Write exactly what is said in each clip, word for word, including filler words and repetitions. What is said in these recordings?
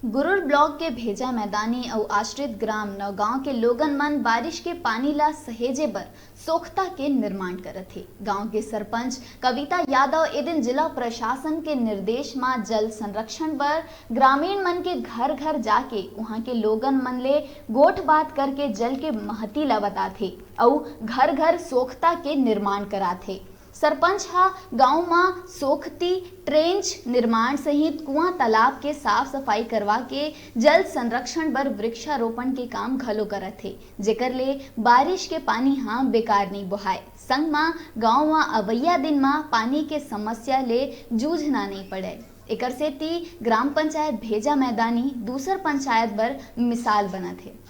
गुरूर block के भेजा मैदानी अउ आश्रित ग्राम नौगांव के लोगन मन बारिश के पानी ला सहेजे बर सोख्ता के निर्माण करत हे। गांव के सरपंच कविता यादव ए दिन जिला प्रशासन के निर्देश म जल संरक्षण बर ग्रामीण मन के घर-घर जाके उहां के लोगन मन ले गोठ बात करके जल के महती ला बताथे अउ घर-घर सोख्ता के निर्माण कराथे। सरपंच ह गांव म सोख्ती, ट्रेंच निर्माण सहित कुआं तालाब के साफ सफाई करवा के जल संरक्षण बर वृक्षारोपण के काम घलो करत हे, जेकर ले बारिश के पानी ह बेकार नइ बोहाय, संग म गांव म अवइया दिन म पानी के समस्या ले जूझना नइ पड़य। एकर सेती ग्राम पंचायत भेजा मैदानी दूसर पंचायत बर मिसाल बनत हे।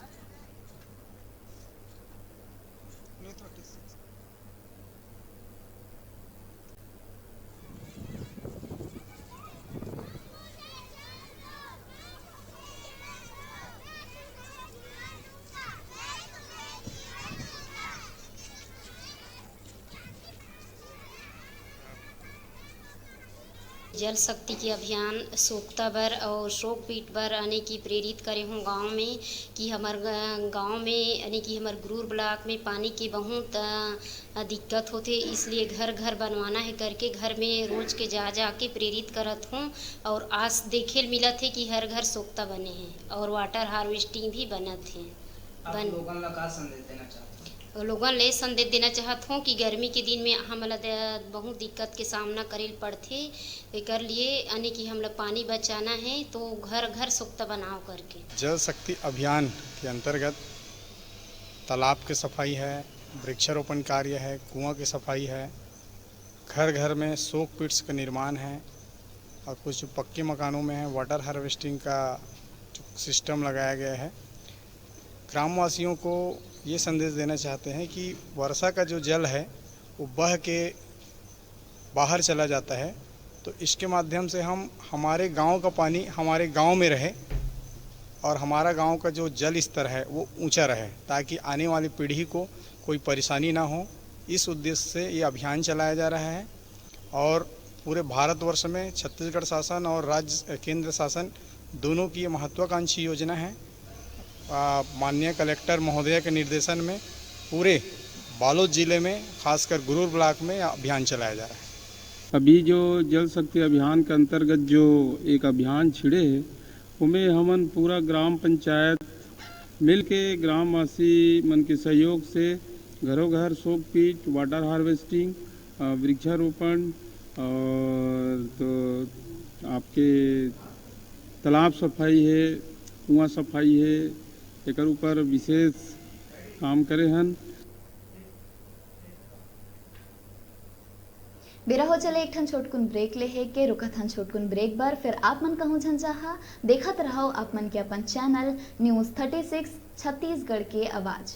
जल शक्ति के अभियान सोखता बर और शोक पीठ बर आने की प्रेरित करे हों गांव में कि हमर ग-, गांव में यानी कि हमर गुरूर ब्लॉक में पानी के बहुत, अ, दिक्कत होथे, इसलिए घर घर बनवाना है करके घर में रोज के जा जा के प्रेरित करत हों और आज देखे ल मिलत हे कि हर घर सोखता बने हे और वाटर हार्वेस्टिंग भी बनत हे। आप बन- लोगन ला का संदेश देना चाहते हैं? लोगन ले संदेश देना चाहत हों कि गर्मी के दिन में हमन ला द-, बहुत दिक्कत के सामना करे ल पड़थे। एकर लिए यानी कि हमला पानी बचाना है तो घर घर सोखता बनाओ करके। जल शक्ति अभियान के अंतर्गत तालाब के सफाई है, वृक्षारोपण कार्य है, कुआं की सफाई है, घर घर में सोक पिट्स का निर्माण है और कुछ पक्के मकानों में है वाटर हार्वेस्टिंग का जो सिस्टम लगाया गया है। ग्रामवासियों को ये संदेश देना चाहते हैं कि वर्षा का जो जल है वो बह के बाहर चला जाता है, तो इसके माध्यम से हम हमारे गांव का पानी हमारे गांव में रहे और हमारा गांव का जो जल स्तर है वो ऊंचा रहे, ताकि आने वाली पीढ़ी को कोई परेशानी ना हो। इस उद्देश्य से ये अभियान चलाया जा रहा है और पूरे भारतवर्ष में छत्तीसगढ़ शासन और राज्य, केंद्र शासन दोनों की ये महत्वाकांक्षी योजना है। आ, माननीय कलेक्टर महोदय के निर्देशन में पूरे बालोद जिले में, खासकर गुरूर ब्लॉक में अभियान चलाया जा रहा है। अभी जो जल शक्ति अभियान के अंतर्गत जो एक अभियान छिड़े हे, ओमे हमन पूरा ग्राम पंचायत मिलके ग्रामवासी मन के सहयोग से घरों घर सोक पिट, वाटर हार्वेस्टिंग, अ, वृक्षारोपण और तो आपके तालाब सफाई हे, कुआं सफाई हे, एकर ऊपर विशेष काम करे हन। बेरा हो चले एक ठन छोटकुन ब्रेक ले हे के रुकत हन छोटकुन ब्रेक बर, फिर आप मन कहूं झन चाहा, देखत रहव आप मन के अपन channel news thirty six Chhattisgarh के आवाज़।